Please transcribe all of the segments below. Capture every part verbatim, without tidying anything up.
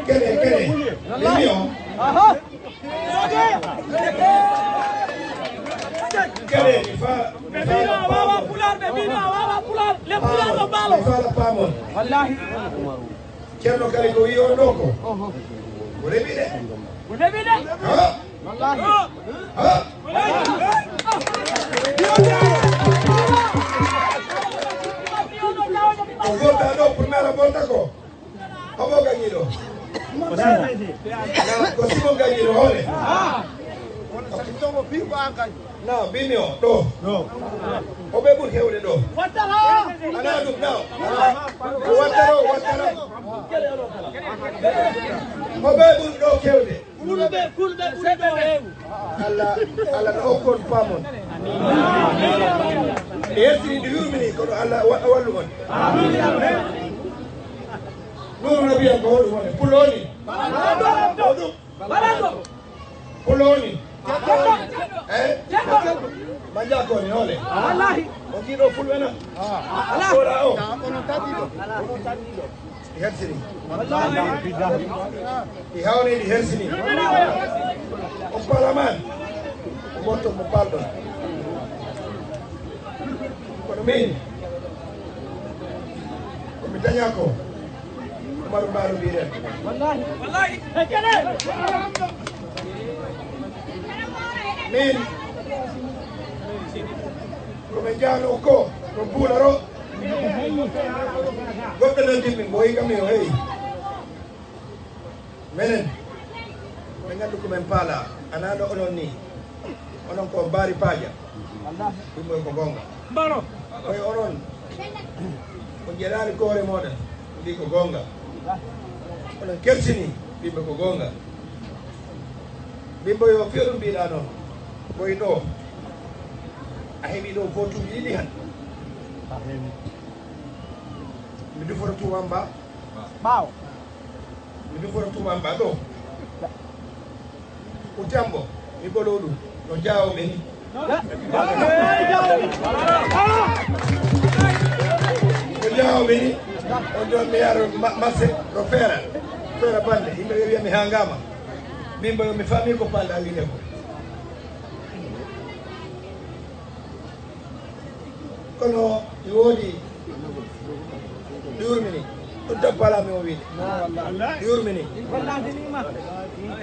Kene, kene. Mimi o. Kene, mi fa-, mi faala paamon. Pulaar ɓe mbiino a waawaa pulaar. Le pulaar ɗo mbaalo. Mi faala paamon. Wallahi. Ceerno Kali ko wi'i on ɗo ko. Ko reɓi de. Ko reɓi de. Ha? Wallahi. Ha? Ko goɗɗa ɗo pour mera bonta ko. Homo gañi ɗo. Ko Simon gañi ɗo hoore. Na bimi o ɗo. Hoɓe ɓuri hewde ɗo. Ana ɗum na. Ko wattaro, wattaro. Hoɓe ɓuri ɗo kewde. Fulɓe, fulɓe ɓuri ɗo heewu. Allah, Allah no okku on paamon. Ɓe hersini, ɗi yurmini, kono Allah wa-, wallu on. Nuuru Nabiya ko hoɗum woni? Pullo woni? Hoɗum? Pullo woni? Eh? Manjako ni hoole? Wallahi. O jiiɗo fulɓe na? Ala. Oɗa o? Ɗi hersini. Ɗi hawni, ɗi hersini. O palaman. O motto mo palɗo. Kono min, ko mi daña ko, Umaru Mbaalo mbiɗen. Min, ko min jaano ko, ko mbuularo. Goɗɗo noddimi, mbo wi kam yo, hey. Menen, ɓe nganndu ko men paala, anaa no onon ni. Onon ko mbaari paaja. Ɗum ɗo ko goonga. Koye onon, on njeɗaani ko hoore mooɗon, mbi ko goonga. Onon kersini, mbi ko goonga. Mbi mbo yo fiyo ɗum mbiɗa noon. Koye ɗo, a heɓi ɗo fo tuuji ɗiɗi han. Mi dufoto tuumam mba. Ɓaawo. Mi ɗum kono tuuba mba ɗo. Ko jambo, mi ɓolo ɗum. No jaawo ɓe ni. No jaawo ɓe ni. On ɗon mi yaro ma-, marché, ɗo feera. Feera bande. Yimɓe ɓe wiya mi hangama. Min mbo yo mi faami ko palɗa wiide ko. Kono mi woodi, mi yurmini. Ɗum tan paalaami o wiide. Mi yurmini.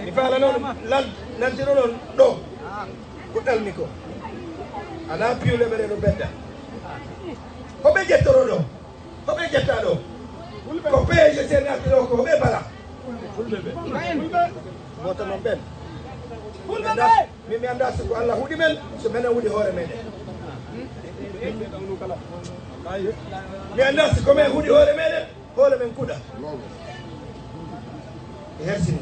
Mi faala noon, lan-, nantino noon ɗo. Ko ɗalmi ko. Alaa piyu leɓere no bedda. Ko ɓe jettoro ɗo. Ko ɓe jetta ɗo. Ko P S C naati ɗo ko ɓe bala. Gooto noon ɓen. Min mi anndaa si ko Allah huɗi men, so menen huɗi hoore meɗen. Mi anndaa si ko men huɗi hoore meɗen, hoore men kuɗa. E hersini.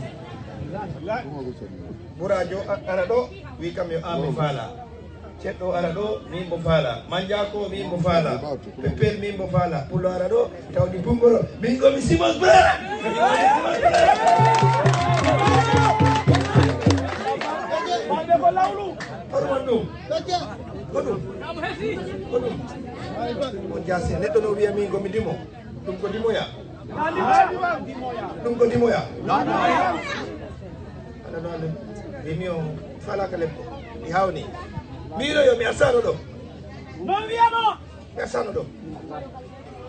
Buraajo a-, ara ɗo, wi kam yo aan mi faala. Ceɗɗo ara ɗo, min mbo faala. Manjaako, min mbo faala. Peppel, min mbo faala. Pullo ara ɗo, tawdi Bungoro, min ngomi Simon Brera. Min ngomi Simon Brera. Wonde ko lawlu. Hoto won ɗum. Ko ɗum. Ko ɗum. On jaasi, neɗɗo no wiya min ngomi dimo. Ɗum ko dimoya. Ɗum ko dimoya. Aɗa ɗo ande. Dimi o falaka lebbo. Mi hawni. Miɗo yo mi asano ɗo. Non wiyano. Mi asano ɗo.